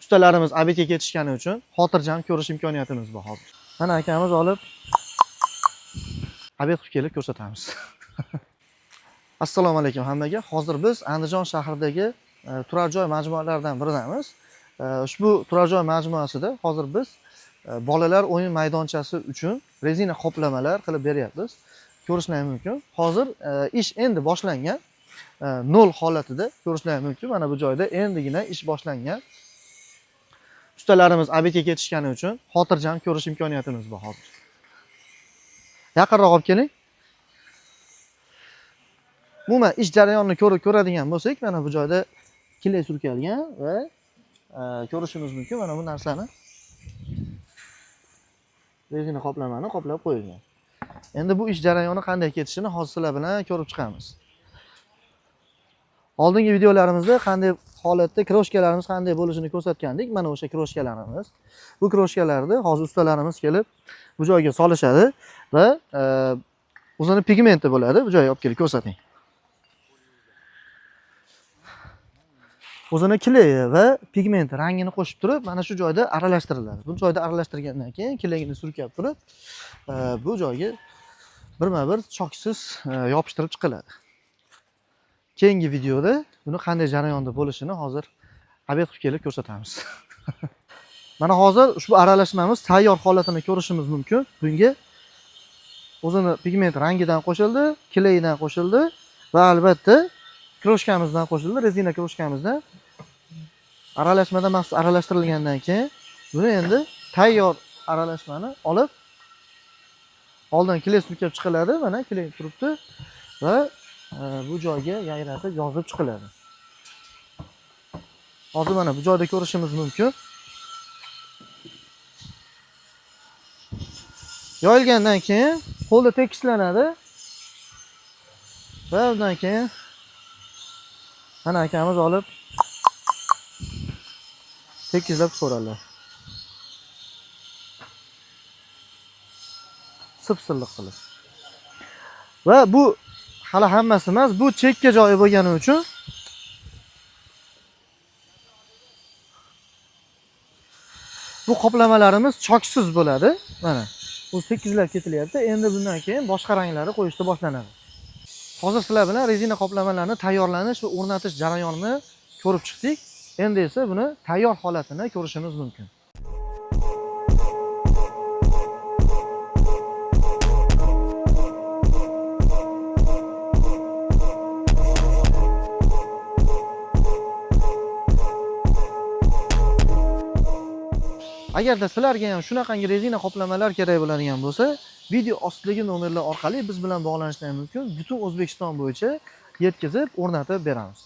Ustalarimiz обедga ketishgani uchun xotirjam ko'rish imkoniyatimiz bor hozir. Mana akamiz olib обед qilib kelib ko'rsatamiz. Assalomu alaykum hammaga. Hozir biz Andijon shahridagi turar joy majmualaridan biridamiz. Ushbu turar joy majmuasida hozir biz bolalar o'yin maydonchasi uchun rezina qoplamalar qilib beryapmiz. Ko'rishlar mumkin. Hozir ish endi boshlangan. Nol holatida ko'rishlar mumkin. Mana bu joyda endigina ish boshlangan. Ustalarimiz обедga ketishgani uchun xotirjam ko'rish imkoniyatimiz bor hozir. Yaqinroq olib keling. Umuman ish jarayonini ko'rib ko'radigan bo'lsak, mana bu joyda клей surkalgan va ko'rishimiz mumkin mana bu narsani. Rezina qoplamani qoplab qo'yilgan. Endi bu ish jarayoni qanday ketishini hozir sizlar bilan ko'rib chiqamiz. Oldingi videolarimizda qanday holatda kroshkalarimiz qanday bo'lishini ko'rsatgandik. Mana o'sha kroshkalarimiz. Bu kroshkalarni hozir ustalarimiz kelib bu joyga solishadi va o'zini pigmenti bo'ladi. Bu joyga olib kelib ko'rsating. O'zini клей va pigment rangini qo'shib turib, mana shu joyda aralashtiriladi. Bu joyda aralashtirgandan keyin клейini surkab turib, bu joyga birma-bir choksiz yopishtirib chiqiladi. Keyingi videoda buni qanday jarayonda bo'lishini hozir обед qilib kelib ko'rsatamiz. Mana hozir ushbu aralashmamiz tayyor holatini ko'rishimiz mumkin. Bunga o'zini pigment rangidan qo'shildi, клей dan qo'shildi va albatta kroshkamizdan qo'shildi, rezina kroshkamizdan. Aralashmada maxsus aralashtirilgandan keyin buni endi tayyor aralashmani olib oldin клей surkab chiqiladi. Mana клей turibdi va bu joyga yayratib yozib chiqiladi. Hozir mana bu joyda ko'rishimiz mumkin. Yoyilgandan keyin qo'lda tekislanadi va undan keyin mana akamiz olib tekizlab ko'radilar. Sip-silliq qilib. Va bu hali hammasi emas, bu chekka joyi bo'lgani uchun bu qoplamalarimiz choksiz bo'ladi. Mana bu tekizlab ketilyapti. Endi bundan keyin boshqa ranglari qo'yishda boshlanadi. Hozir sizlar bilan rezina qoplamalarni tayyorlanish va o'rnatish jarayonini ko'rib chiqdik. Endi esa buni tayyor holatini ko'rishimiz mumkin. Agarda sizlarga ham shunaqangi rezina qoplamalar kerak bo'ladigan bo'lsa, video ostidagi nomerlar orqali biz bilan bog'lanishlari mumkin. Butun O'zbekiston bo'yicha yetkazib o'rnatib beramiz.